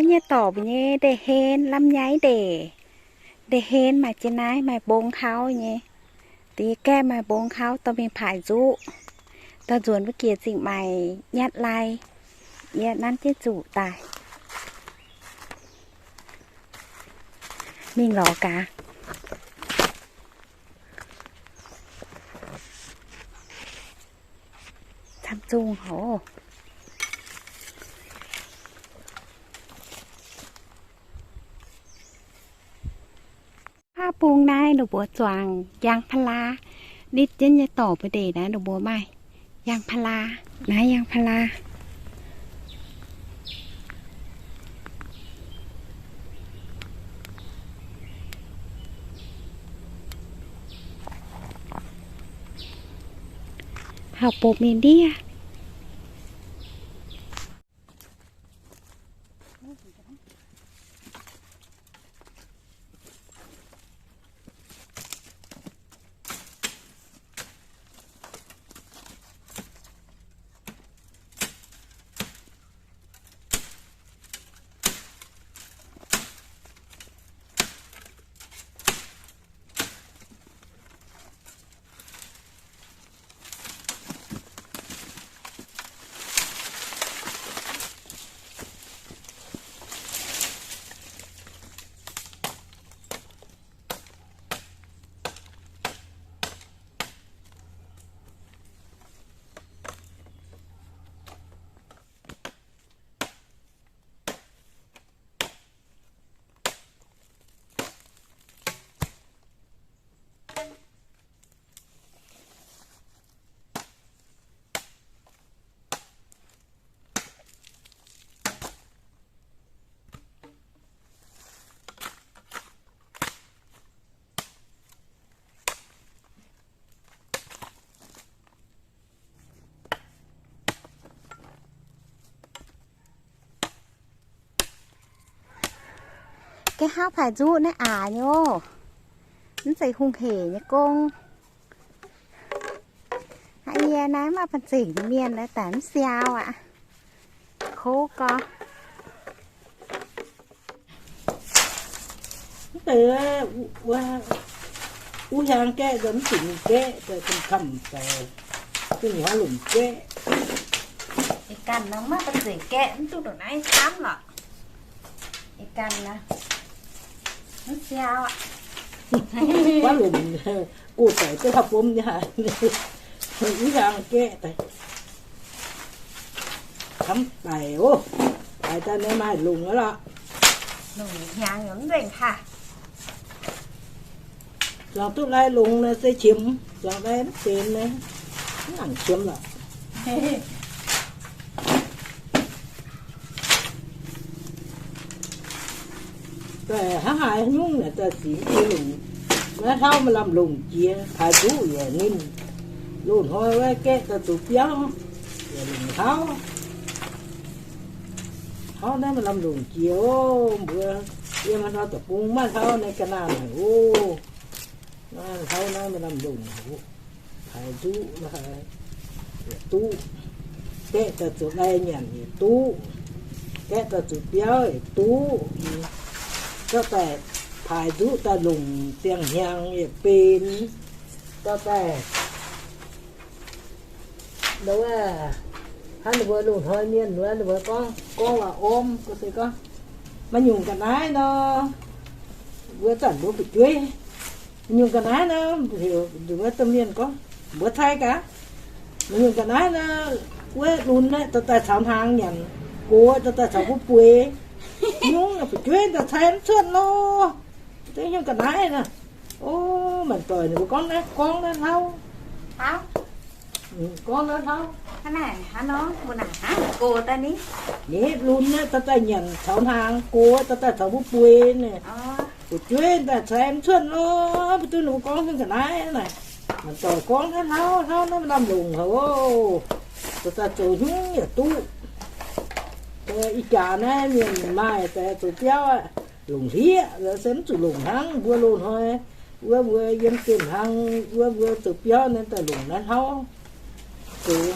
Nyei dorc mbuo nyei ndeic-hlen, lamh nyaiv ndeic, ndeic-hlen maaih jiex naaiv, maaih mbong hauv nyei. Deix gaeqv maaih mbong hauv, dorh mingh paaix nzuqv, dorh nzuonx wuov jiex zingh maaic nyatv lai. Yie nanv jienv zuqc daaih. Mingh lorz gaax. Camv zungh hov. Aav bung naaiv ninh mbuo zuangx ยางพารา, nitv jienv nyei dorc mbuo ndeic naaiv ninh mbuo maaih ยางพารา. Naaiv ยางพารา. Hauh bopc mingh ndiev. Gaeqv hauv paaix nzuqv naaiv aac nyei oc. Mv zeiz hungh hec nyei gong. Haaix nyungc naaiv maaih banh zeic nyei mienh naaiv daaih mv siau aqv. Kov gorx. Mv deix wuov hiaang gaeqv mv zuqc mingh gaeqv, daaih kamv-kamv daaih, zungv haaix longc gaeqv. Ih ganh nor maiv banh zeic gaeqv, mv duqv ndongc naaiv camv lorqc. Ih ganh nor, mv siau aqv. Wuov longc go daic duqv haaix bom nyei haic. Wuov hiaang gaeqv daaih. Camv daic oc. Daic daaih naaiv maaih longc aqv lorqc. Longc hnyangx yaac mv nzengc haic. Zuangx duqv lai longx naaiv se qiemx, zuangx lai mv benx naaiv, mv nangc qiemx lorqc. Daaih hnangv haaix nyungc naaic daaih sic mv longc. Naaiv hlauv maaih lamh longc jiex, paaix nzuqv yaac ninh. Loz-hnoi wuov gaeqv daaih zoux biauv yaac longc hlauv. Hlauv naaiv maaih lamh longc jiex oc. Mbuo yiem haaix nor deic-bung maaih hlauv naaiv ga'naanh haic oc. Naaiv hlauv naaiv maaih lamh longc haic. Paaix nzuqv yaac duqv. Gaeqv daaih zoux lai nyanc yaac duqv. Gaeqv daaih zoux biauv yaac duqv. Zorqv daaih paaix nzuqv daaih longc ziangh hnyangx yaac benx. Zorqv daaih Nduov, hnangv ninh mbuo loz-hnoi mienh wuov, ninh mbuo gorngv, gorngv waac-orm, gorngv se gorngv, maaih nyungc ga'naaiv nor, wuov zanc mbuo fu'jueiv, maaih nyungc ga'naaiv nor, wuov domh mienh gorngv, mbuox cai gaax, maaih nyungc ga'naaiv nor, wuov lunx aeqv, dorh daaih caux hnaangx nyanc, gox dorh daaih caux mbuo bueix, nyungc fu'jueiv daaih cai mv cuotv nor, dengv nyungc ga'naaiv nor. O, maanc doic ninh mbuo gorngv naaiv, gorngv naaiv hlauv. Gorngv naaiv hlauv. Ninh lunx aeqv, dorh daaih nyanc caux hnaangx, gox dorh daaih caux mbuo bueix naaic. Fu'jueiv daaih cai mv cuotv nor, mv duqv ninh mbuo gorngv nyungc ga'naaiv naaic. Maanc doic gorngv naaiv hlauv, hlauv naaiv maaih lamh longc haic oc. Dorh daaih zoux hnyungv yaac duqv. Ih jaax naaiv mienh maaih daaih zoux biauv aqv, longc hlieqv se mv zuqc longc hnangv mbuo loz-hnoi. Wuov mbuo yiem gemh hlang, wuov mbuo zoux biauv naaiv daaih longc naaiv hlauv. Zoux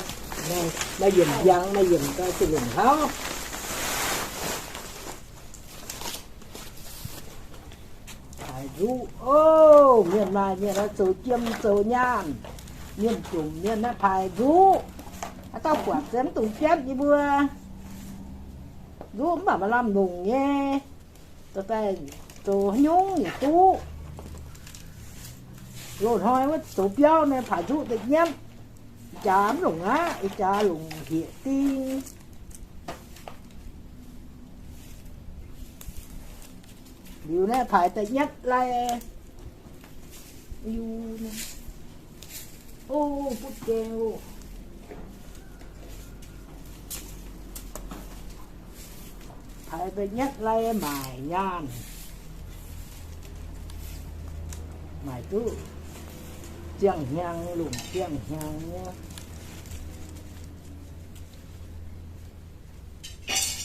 maaih yiemc njang, maaih yiemc daaih zuqc longc hlauv. Nzuqc oc. Mienh maaih mienh oix zoux jiem zoux nyaanh, mienh jomc mienh naaiv paaix nzuqc. Haaix dauh buatc se mv dungx biapv yie mbuo. Nzuqc mv baac maaih lamh longc nyei, zoux daaih zoux haaix nyungc yaac duqv. Loz-hnoi wuov zoux biauv naaiv paaix nzuqc da'nyatv, ih jaax mv longc aqv, ih jaax longc hieqc ding. Liuz naaiv paaix da'nyatv lai. Liuz, o, butv gaeng oc. Paaix da'nyatv lai maaic nyaanh, maaic duqv ziangh hnyangx, longc ziangh hnyangx nyei.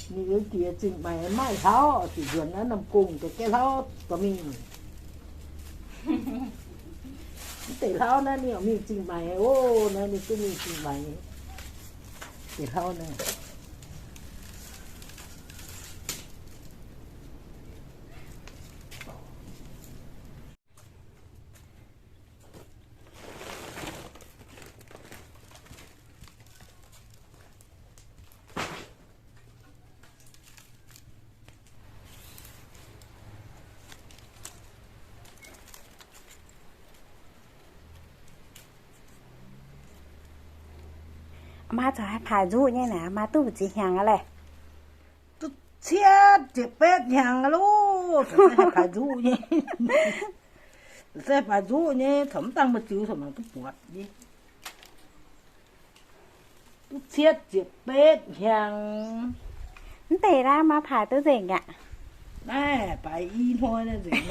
Ninh yiem jiex Zingh Maix maaih hlauv, zuqc nzuonx naaiv Namh Gong deix gaeqv hlauv dorh mingh. Mv deix hlauv naaiv ninh yaac mingh Zingh Maix oc. Naaiv ninh duqv mingh Zingh Maix deix hlauv naaiv. Maa zuqc haih paaix nzuqc nyei naaic, maa duqv mbu'ziex hnyangx aqv laeh. Duqv cietv ziepc betv hnyangx aqv loh, se haih paaix nzuqc nyei. Se paaix nzuqc nyei, corc mv dangh maaih ziux corc mangc duqv buatc nyei. Duqv cietv ziepc betv hnyangx. Mv deix naaiv maa paaix duqv nzengc aqv. Naaiv paaix i hnoi naaiv nzengc.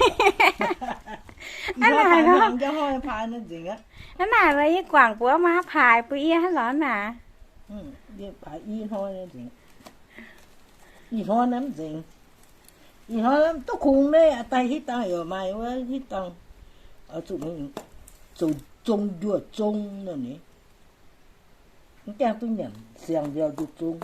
Ih hnoi paaix, ih hnoi paaix naaiv nzengc aqv. Naaiv naaic yie guangc buoz maa paaix bun yie hnangv lorz naaic. Paaix i hnoi naaiv nzengc. Ih hnoi naaiv mv nzengc. Ih hnoi duqv kungx naaiv daaih hitv dangh yaac maaih wuov hitv dangh, zuqc zoux zong njuov zong nor ni. Mv gaengh duqv nyanc siang-mbiauh njuov zong.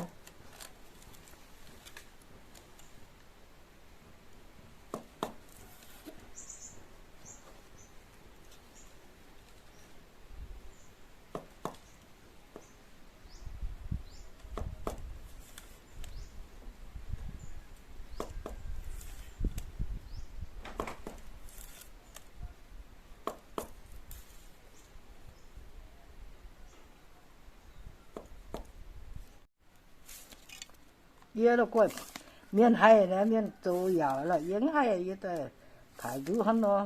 Yie la'guaih mienh haih naaiv, mienh zoux yaauc lorqc, yie mv haih, yie daaih paaix nzuqc hnangv nor,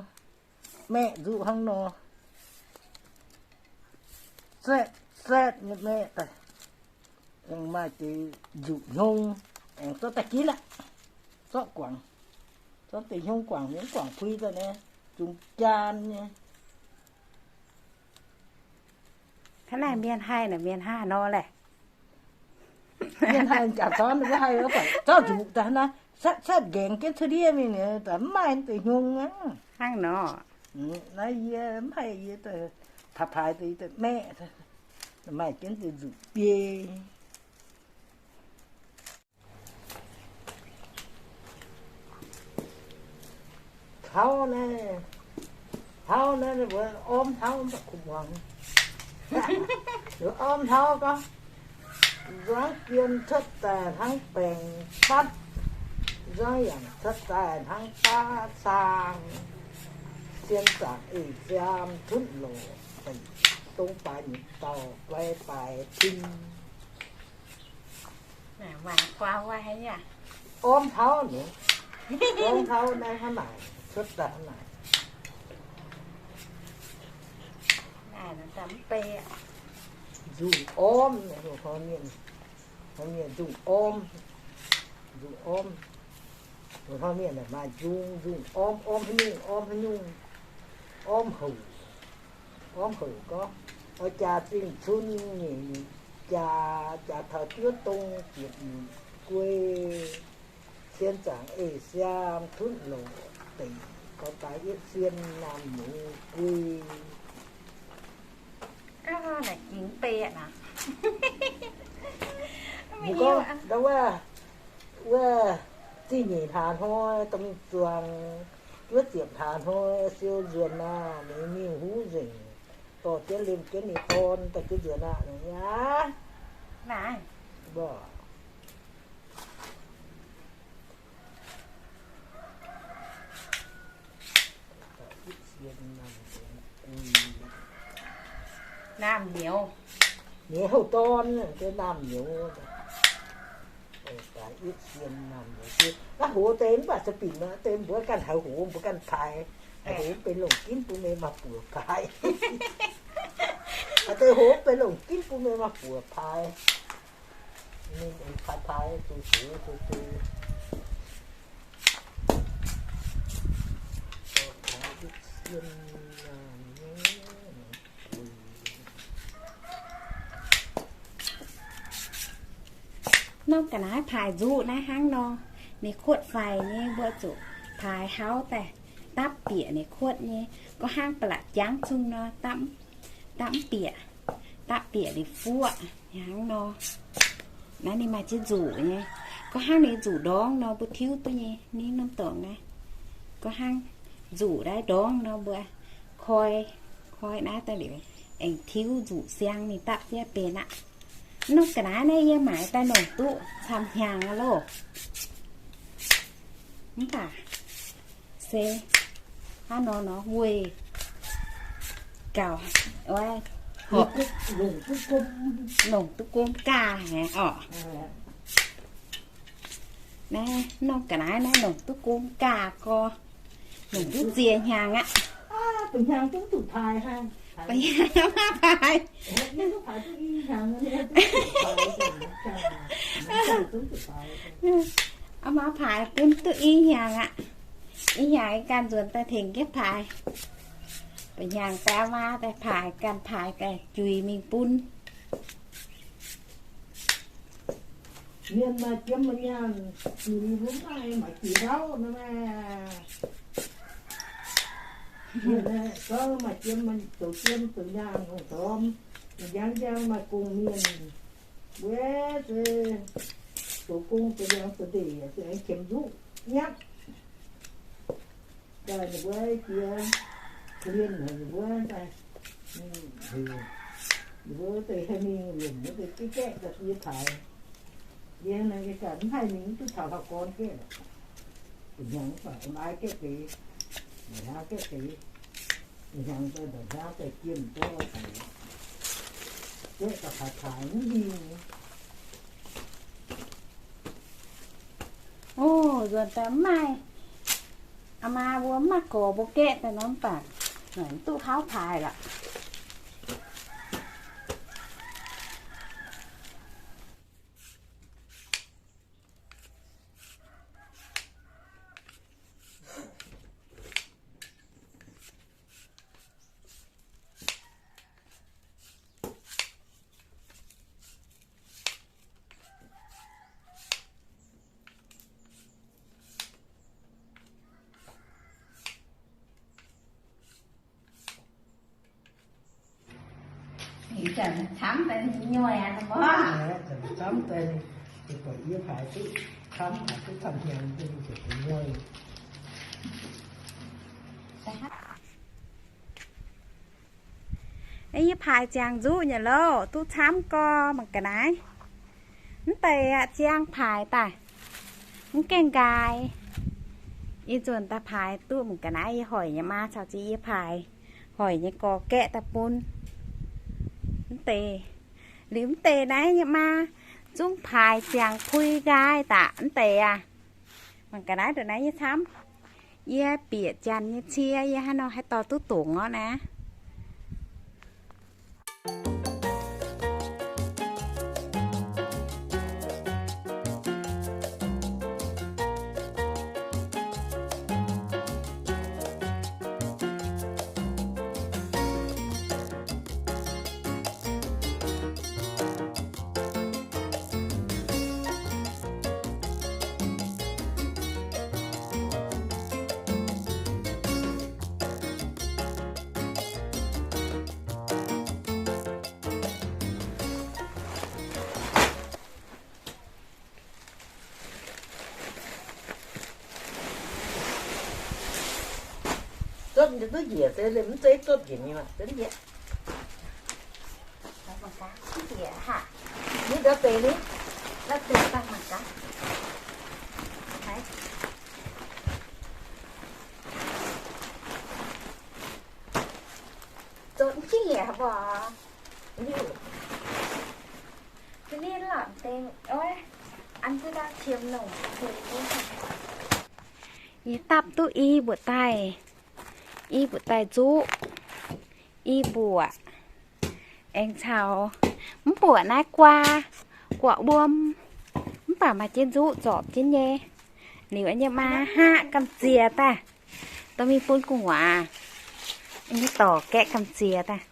maeqv nzuqc hnangv nor, saetv saetv nyei maeqv daaih. Aengx maaih deix nzuqc hnyong, aengx zorqv daaih ginv aqv, zorqv guangc, zorqv deix hnyong guangc, hnyong guangc puix daaih naaiv, zungx jaan nyei. Hnangv naaic mienh haih naaic, mienh haih nor laeh. Mienh haih jaax zorn mbuo haih, zorqv nzuqc daaih naaiv, saetv saetv nqaengx jienv cuotv ndiev mingh, mv maaih deix hnyong aqv. Hnangv nor. Naaiv yie mv haih, yie paaix paaix deix maeqv, maaih jienv deix nzuqc biei. Hlauv naaiv, hlauv naaiv mbuo ormv hlauv mv baac kuv muangx. Ormv hlauv gorngv, nzuangv jiem cuotv daaih hnangv baengc fatv, nzuangv yangc cuotv daaih hnangv baav saang. Sien zaangc eix siaam cunv loc deic, dong baaix nyutc dauh guai baaix tin. Ormv hlauv nyei, ormv hlauv naaiv hnangv naaic cuotv daaih hnangv naaic. Nzungh ormv, mienh nzungh ormv, nzungh ormv. Hnoi mienh maaih nzungh, nzungh ormv, ormv haaix nyungc, ormv haaix nyungc, ormv houc, ormv houc gorngv, oix jaax zingh cun nyeic jaax, jaax taux juov dong ziepc nyeic guei, cien zaangc eix siaam cunv loc deic, gorx daaix yietv sien naamh mueiz guei. Wuov, wuov zingh nyeic hlaax hnoi dorh mingh zuangx, Juov ziepc hlaax hnoi siou nzuonx aqv, ninh mingh huv nzengc, dorh jienv liemh jienv ninh dorn daaih juov nzuonx aqv. Naaiv, mborqv. Naamh nyouz, nyouz dorn, naamh nyouz. Naaiv hoz deix mv baac za'binc nor, deix mbuo ganh haiz hoz, mbuo ganh paaix. Haiz hoz benx longc ginv bun meih maah buoc paaix. Deix hoz benx longc ginv bun meih maah buoc paaix. Ninh paaix paaix zuqc zuqc zuqc zuqc. Norm ga'naaiv paaix nzuqc naaiv hnangv nor, ninh kuotv faix nyei, mbuo zuqc paaix hlauv daaih dapv bieqc ninh kuotv nyei. Gorngv hnangv ba'laqc jangv zungh nor, dapv, dapv mv bieqc, dapv bieqc ninh fuoqv hnangv nor. Naaiv ninh maaih jienv nzuqc nyei. Gorngv hnangv ninh nzuqc ndorngv nor, mbuo tiuv duqv nyei. Ninh norm dorngx naaiv, gorngv hnangv nzuqc naaiv ndorngv nor, mbuo koi, koi naaiv daaih liuz, aengx tiuv nzuqc siang ninh dapv jienv benx aqv. Norm ga'naaiv naaiv yie maaiz daaih longc duqv camv hnyangx aqv loh. Mv baac se hnangv nor nor weih gauh, horpc, longc duqv gomv gaah haic orqc. Naaiv norm ga'naaiv naaiv longc duqv gomv gaah gorx, longc duqv ziex hnyangx aqv. Ba'hnyangx maiv paaix. Aa, maiv paaix, bun duqv i hnyangx aqv. I hnyangx ganh nzuonx daaih tengx jienv paaix. Ba'hnyangx daaih maa daaih paaix, ganh paaix daaih juix mingh bun. Mienh maaih jiem maaih nyaanh, jiex mbuo maaih, maaih jiex hlauv nor maah. Mienh aeqv, gorngv maaih jiem maaih zoux jiem zoux nyaanh hungh dorm, njang njang maaih gong mienh, mbuo se zoux gong zoux nyaanh zoux ndeic se aengx qiemx nzuqv nyatv. Daaih ninh mbuo jiex, korv-lienh haic ninh mbuo daaih, ninh mbuo deix haih mingh lomc wuov deix gaeqv gaeqv daaih yie paaix. Yie naaiv yie ganh mv haih mingh mv duqv taux hlauv-gorn gaeqv lorqc. Ba'hnyangx mv baac maaih gaeqv deix, mba'hnyangx gaeqv deix, mba'hnyangx daaih mba'hnyangx daaih jiem daaih, gaeqv daaih paaix paaix mv hingh. O, nzuonx daaih mv maaih. Aa maa mbuo mv maaih gorx mbuo gaeqv daaih nor mv baac, duqv hauv paaix lorqc. Camv daaih nyuoih aqv, mv baac camv daaih, buatc yie paaix duqv camv, duqv camv hnyangx, duqv nyuoih. Yie paaix ziangh nzuqv nyei loh, duqv camv gorx mangc ga'naaiv. Mv deix aqv, ziangh paaix daaih, mv gaengh nqaai. Yie nzuonx daaih paaix duqv mangc ga'naaiv, yie hoic nyei maa caux jienv yie paaix, hoic nyei gorx gaeqv daaih bun. Mv deix, liuz mv deix naaiv nyei maa zungv paaix ziangh pui nqaai daaih mv deix aqv. Mangc ga'naaiv ndongc naaiv yie camv. Yie bieqc janx nyei cie, yie hnangv nor haih dorh duqv dongz orqv naaiv. Zotv duqv njiec se mv zeiz zotv njiec mingh aqv. Mv njiec haac, mv njiec daaih beic ni, daaih beic daaih mangc gaax. Haiz, zotv mv jingv njiec mbuo. Yie dapv duqv i mbuoqc daaih, i mbuoqc daaih nzuqv, i mbuoqc aengx caux mv mbuoqc naaiv guaa, guoqv wuom, mv baac maaih jienv nzuqv zorpc jienv nyei. Liuz nyei maa haqv gamh nziex daaih, dorh mingh bun gu'nguaaz nyei dorc gaeqv gamh nziex daaih.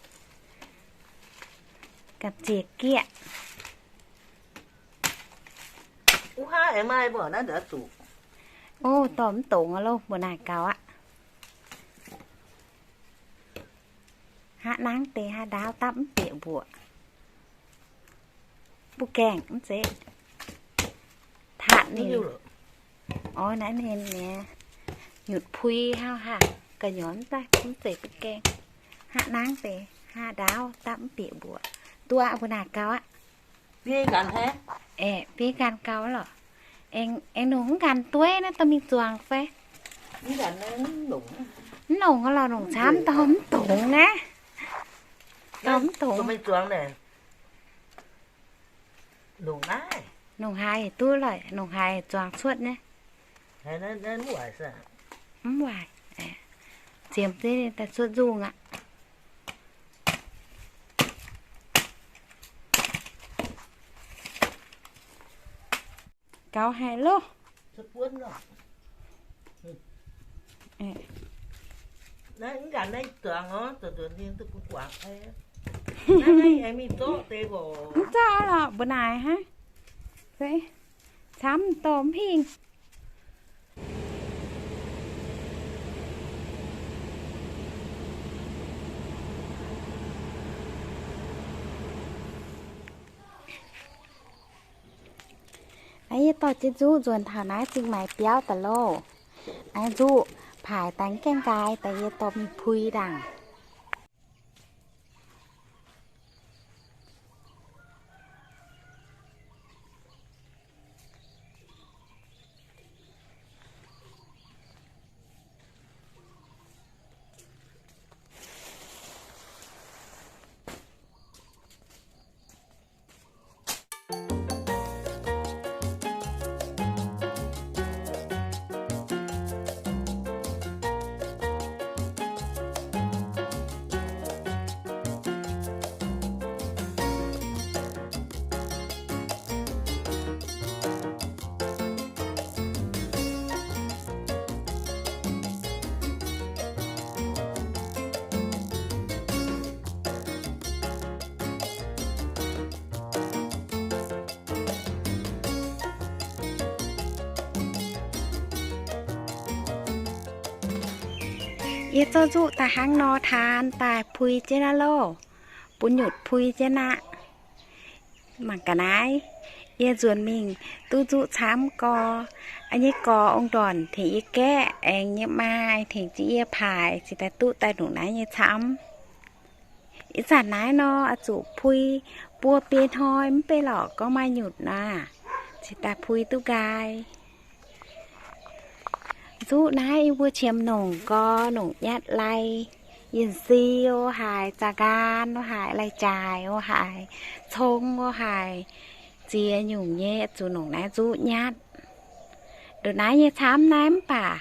Gamh nziex gieqv. Wuov haav aengx maaih mbuo naaiv nduov zuqc. O, dorh mv dongz aqv loh, mbuo naaic gaux aqv. Haav nangv deix haav ndaauv dapv mv bieqc mbuoqc. Mbuo gaengh mv zeiz tatv ninh. Orv, naaiv ninh nyutc pui hnangv haav, ga'nyorx daaih mv zeiz mbuo gaengh. Haav nangv deix haav ndaauv dapv mv bieqc mbuoqc. Duqv aqv, mbuo naaic gaux aqv. Biei nqanx, aeqv, biei nqanx gaux lorqc. Aengx, aengx nongc mv nqanx dueiv naaiv dorh mingh zuangx fai? Mv nongc lorqc, nongc camv dorh mv dongz naaiv. Dorh mv dongz. Nongc haaix duqv lorqc, nongc haaix zuangx cuotv nyei. Mv waaic, ziemx deix daaih cuotv nzungh aqv. Gaux haic loh. Mv zorqv lorqc, mbuo naaic hnangv. Se camv dorh mv hingh. Naaiv yie dorh jienv nzuqv nzuonx taux naaiv zingh maaiz biauv daaih loh. Naaiv nzuqv paaic daaih gaengh nqaai daaih yie dorh mingh pui ndaangc. Yie zorqv nzuqv daaih hnangv nor taan daaih pui jienv aqv loh, bun nyutc pui jienv aqv. Mangc ga'naaiv, yie nzuonx mingh duqv nzuqv camv gorx. A'nyei gorx ong-ndorn tengx yie gaeqv, aengx nyei maa tengx jienv yie paaic, cingx daaih duqv daaih ndongc naaiv nyei camv. Ih zanc naaiv nor, oix zuqc pui buo biei hnoi mv bei lorqc gorngv maaih nyutc naaic, cingx daaih pui duqv nqaai. Nzuqv naaiv yie mbuo qiemx nongc gorx, nongc nyatv lai, yinh si o haaix, za'ngaan o haaix, lai-jaaic o haaix, cong o haaix, ziex nyungc nyei zuqc nongc naaiv nzuqv nyatv. Ndongc naaiv nyei camv naaiv mv baac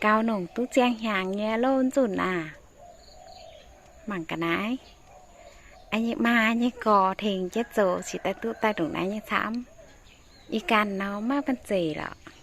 gaux nongc duqv ziangh hnyangx nyei loh nzunc aac. Mangc ga'naaiv, maa nyei gorx tengx jienv zoux cingx daaih duqv daaih ndongc naaiv nyei camv. Ih ganh nor maiv banh zeic lorqc.